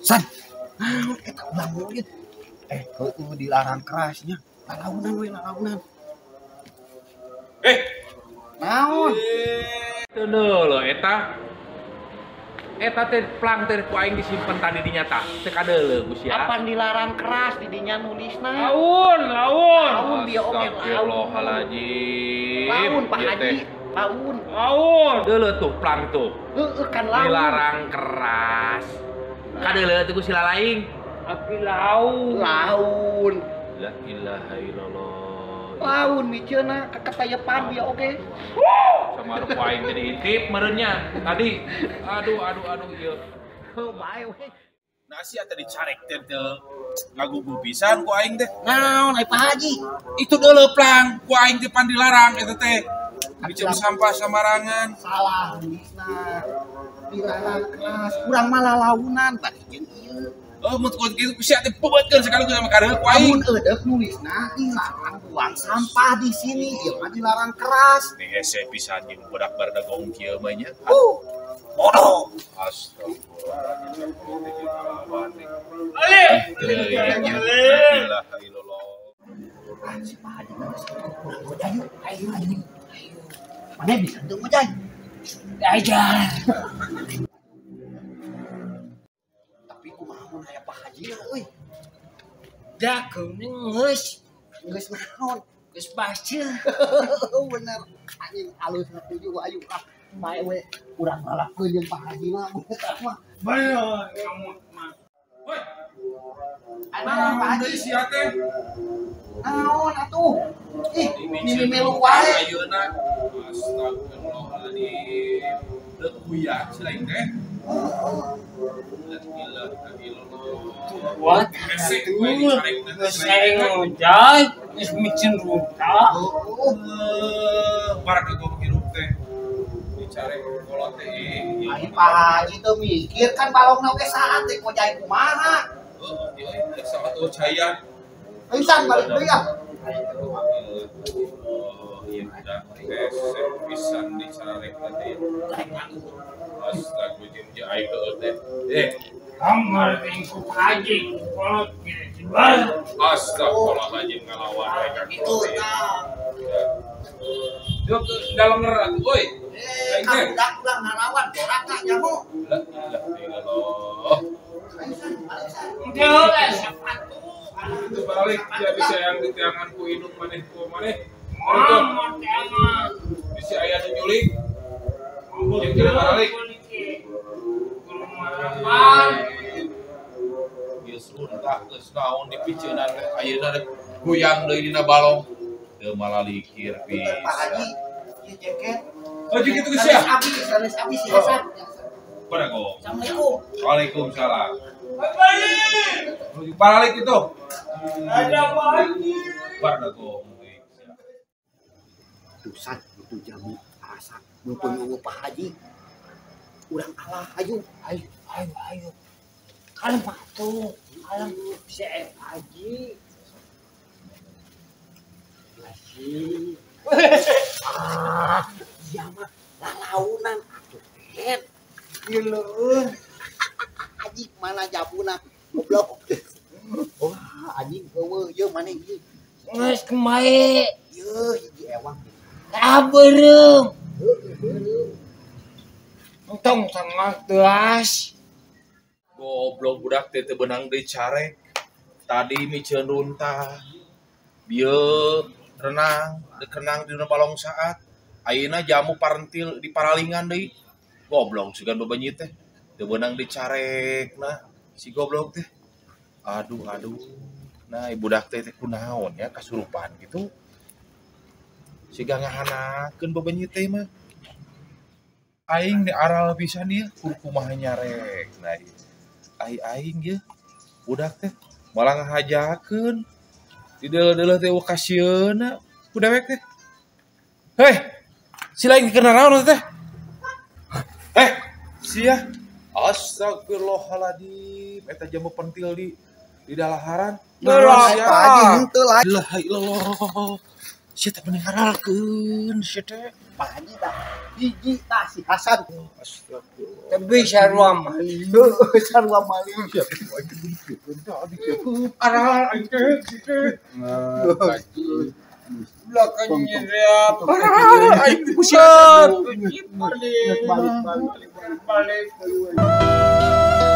San. Naon eta ulah meureun. Heueuh dilarang kerasnya. Lalaunan we lalaunan. Naon? Teu deuleu eta. Eta teh plang teh ku aing disimpen tadi di nyata. Teu kadeuleu ku sia. Apan dilarang keras di dinya nulisna. Laun, laun. Laun dia oge laun. Astagfirullahaladzim. Laun Pak Haji. Laun. Laun. Deuleu tuh plang tuh. Heueuh kan laun. Dilarang keras. Kadeuleu teh ku si lalaing. Api laun. Laun. La ilaha illallah. Laun miceuna kakatayepan dia oge. Sama ku aing teh diintip meureunnya tadi. Aduh aduh aduh ieu. Heuh bae we. Nasi atuh dicarek teh teu ngagugu pisan ku aing teh. Naon ai Pak Haji? Itu deuleu plang ku aing teh pan dilarang eta teh. Bicara sampah samarangan. Salah nulisna. Dilarang keras, kurang malah launan bari jeung ieu. Oh, mun kitu sia teh peubeutkeun sekaligus sama kareuk ku aing. Lamun eudeuh nulisna dilarang buang sampah di sini, ieu mah dilarang keras. Nih hese pisan jeung budak bardagong kieu mah nya. Bodoh. Astagfirullahaladzim. Alih. La ilaha illallah. Ah, si Pak Haji mah kurang ngojay yuk. Ayo ayo. Mana bisa teu ngojay? Ajar. Tapi kumaha mun aya Pak Haji euy? Dageung geus, Geus naon? geus paseuh. Bener. Anjing alus ngatuju ayu ah. Bae we urang lalakeun jeung Pak Haji mah eta mah. Bener kamu mah. Woi, Naon Pak Haji? deui sia teh. Naon atuh? Ih, mimi melu wae. Ayeuna. Astagfirullahaladzim. Deuk kuya si lain teh. La ilaha illallah. Buat Hese ku aing dicarek teh. Geus aing ngojay, geus micin runtah. Bardagong hirup teh. Dicarek kolot teh. Ai Pak Haji teu mikir kan balongna oge saat teh ngojay kumaha. Heuh, ieu euy saat eueuh caian. Pisan balik deui ah. Oh, iya udah hese pisan dicarek teh. Astagfirullahaladzim, aing heueuh teh. Kamar ting ku Pak Haji, kolot ge jebar. Astagfirullahaladzim ngalawan aing ka Itu kolot teh. tah. Yuk ke dalam atuh euy. Ka budak ulah ngalawan doraka nyaho. La ilaha illallah. Ayo San, balik San. Henteu lah sepatu. Itu balik dia bisa yang di tiangan ku indung maneh ku maneh. Itu Mah mah. bisa aya nu nyulik. Jeung tidak balik. Geus runtah geus naon dipiceunan teh ayeuna rek goyang deui dina balong. Teu malalikir Bener Pak Haji. pisan. Ieu jaket. Oh jeung kitu geus ya. Sanes abi si Hasan. Baragong. Assalamualaikum. Waalaikumsalam. Menuju balik itu. Ada Pak Haji. Baragong. Tuh San, itu jamu rasa mumpung eueuh Pak Haji. Urang kalah ayo. Ayo, ayo, ayo. Kalem atuh, kalem si Pak Haji. Masih. Ah, iya mah lalaunan atuh ken. Ieu leueun. Haji mana jabuna goblok. Wah, anjing eueuh ieu maneh ieu. Geus kumaha? Ieu hiji ewang. Ah beureum. Heueuh beureum. Entong sangat teas. Goblok budak teh teu beunang deui carek. Tadi miceun runtah. Bieu renang, dikenang dina balong saat. Ayeuna jamu parentil di paralingan deui. Goblok sugan bebenyi teh. Teu beunang dicarek nah si goblok teh. Aduh aduh. Nah, budak teh teh kunaon ya kasurupan gitu. Siga ngahanakeun bebenyi teh mah. Aing di aral pisan ieu kudu kumaha nyarek. Nah, ieu. Ai aing ieu budak teh malah ngahajakeun. Di deuleuh-deuleuh teh eueuh kasieuna ku dewek teh. Heh, si lain keur naraon teh? Sia. Astagfirullahaladzim, eta jamu pentil di dalaharan. Nah, Pak Haji henteu lah. La ilaha illallah. Sia teh mending haralkeun sia teh. Pak Haji tah. Hiji tah si Hasan. Astagfirullah. Tapi sarua maling. Heuh, sarua maling. Aral aing teh teh. Belakangnya dia. Aral aing pusing. Balik, Balik, balik. balik, balik.